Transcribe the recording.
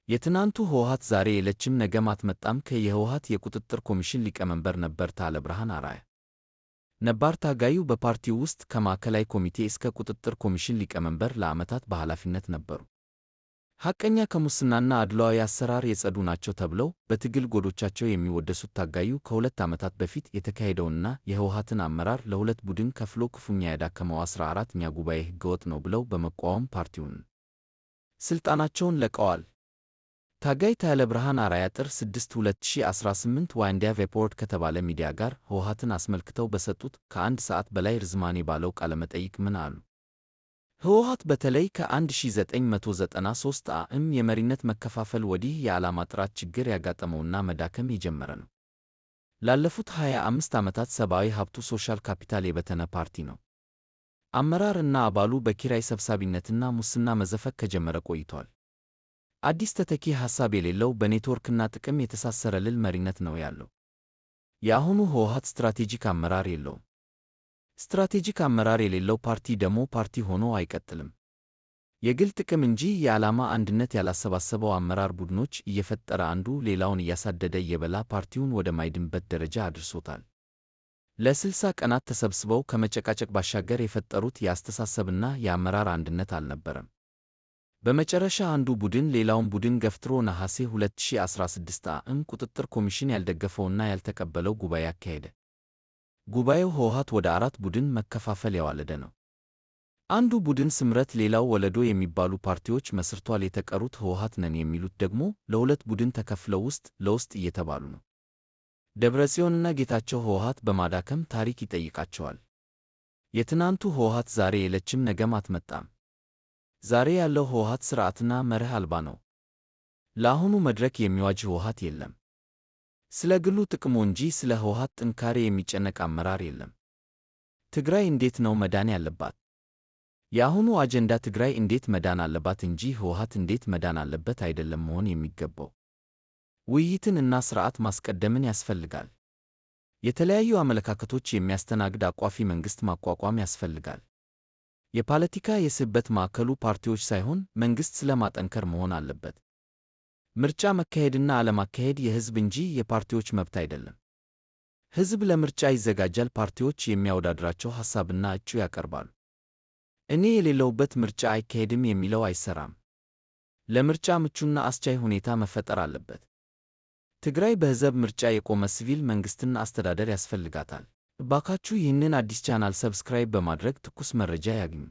የትናንቱ ህወሓት ዛሬ የለችም፣ ነገም አትመጣም። የህወሓት የቁጥጥር ኮሚሽን ሊቀመንበር ነበር ታለብርሃን አርአያ። ነባር ታጋዩ በፓርቲው ውስጥ ከማዕከላዊ ኮሚቴ እስከ ቁጥጥር ኮሚሽን ሊቀመንበር ለዓመታት በኃላፊነት ነበሩ። ሐቀኛ፣ ከሙስናና አድሏዊ አሰራር የጸዱ ናቸው ተብለው በትግል ጓዶቻቸው የሚወደሱት ታጋዩ ከ2 ዓመታት በፊት የተካሄደውንና የህወሓትን አመራር ለሁለት ቡድን ከፍሎ ክፉኛ ያዳከመው 14ኛ ጉባኤ ህገወጥ ነው ብለው በመቃወም ፓርቲውን ስልጣናቸውን ለቀዋል። ታጋይ ታለብርሃን አርአያ ጥር 6 2018 ዋንዲያ ቬፖርት ከተባለ ሚዲያ ጋር ህወሓትን አስመልክተው በሰጡት ከአንድ ሰዓት በላይ ርዝማኔ ባለው ቃለመጠይቅ ምን አሉ? ህወሓት በተለይ ከ1993 ዓ.ም የመሪነት መከፋፈል ወዲህ የዓላማ ጥራት ችግር ያጋጠመውና መዳከም የጀመረ ነው። ላለፉት 25 ዓመታት ሰብአዊ ሀብቱ social capital የበተነ ፓርቲ ነው። አመራር እና አባሉ በኪራይ ሰብሳቢነትና ሙስና መዘፈቅ ከጀመረ ቆይቷል። አዲስ ተተኪ ሐሳብ የሌለው፣ በኔትወርክና ጥቅም የተሳሰረ ልል መሪነት ነው ያለው። የአሁኑ ህወሓት ስትራቴጂክ አመራር የለውም። ስትራቴጂክ አመራር የሌለው ፓርቲ ደግሞ ፓርቲ ሆኖ አይቀጥልም። የግል ጥቅም እንጂ የዓላማ አንድነት ያላሰባሰበው አመራር ቡድኖች እየፈጠረ፣ አንዱ ሌላውን እያሳደደ፣ እየበላ ፓርቲውን ወደማይድንበት ደረጃ አድርሶታል። ለ60 ቀናት ተሰብስበው ከመጨቃጨቅ ባሻገር የፈጠሩት የአስተሳሰብና የአመራር አንድነት አልነበረም። በመጨረሻ አንዱ ቡድን ሌላውን ቡድን ገፍትሮ ነሐሴ 2016 ዓ.ም ቁጥጥር ኮሚሽን ያልደገፈውና ያልተቀበለው ጉባኤ አካሄደ። ጉባኤው ህወሓት ወደ አራት ቡድን መከፋፈል የዋለደ ነው። አንዱ ቡድን ስምረት፣ ሌላው ወለዶ የሚባሉ ፓርቲዎች መስርቷል። የተቀሩት ህወሓት ነን የሚሉት ደግሞ ለሁለት ቡድን ተከፍለው ውስጥ ለውስጥ እየተባሉ ነው። ደብረጽዮንና ጌታቸው ህወሓት በማዳከም ታሪክ ይጠይቃቸዋል። የትናንቱ ህወሓት ዛሬ የለችም፣ ነገም አትመጣም። ዛሬ ያለው ህወሓት ስርዓትና መርህ አልባ ነው። ለአሁኑ መድረክ የሚዋጅ ህወሓት የለም። ስለ ግሉ ጥቅሙ እንጂ ስለ ህወሓት ጥንካሬ የሚጨነቅ አመራር የለም። ትግራይ እንዴት ነው መዳን ያለባት? የአሁኑ አጀንዳ ትግራይ እንዴት መዳን አለባት እንጂ ህወሓት እንዴት መዳን አለበት አይደለም መሆን የሚገባው። ውይይትን እና ስርዓት ማስቀደምን ያስፈልጋል። የተለያዩ አመለካከቶች የሚያስተናግድ አቃፊ መንግሥት ማቋቋም ያስፈልጋል። የፖለቲካ የስበት ማዕከሉ ፓርቲዎች ሳይሆን መንግሥት ስለ ማጠንከር መሆን አለበት። ምርጫ መካሄድና አለማካሄድ የህዝብ እንጂ የፓርቲዎች መብት አይደለም። ህዝብ ለምርጫ ይዘጋጃል፣ ፓርቲዎች የሚያወዳድራቸው ሐሳብና እጩ ያቀርባሉ። እኔ የሌለሁበት ምርጫ አይካሄድም የሚለው አይሰራም። ለምርጫ ምቹና አስቻይ ሁኔታ መፈጠር አለበት። ትግራይ በህዝብ ምርጫ የቆመ ሲቪል መንግሥትና አስተዳደር ያስፈልጋታል። እባካችሁ ይህንን አዲስ ቻናል subscribe በማድረግ ትኩስ መረጃ ያግኙ።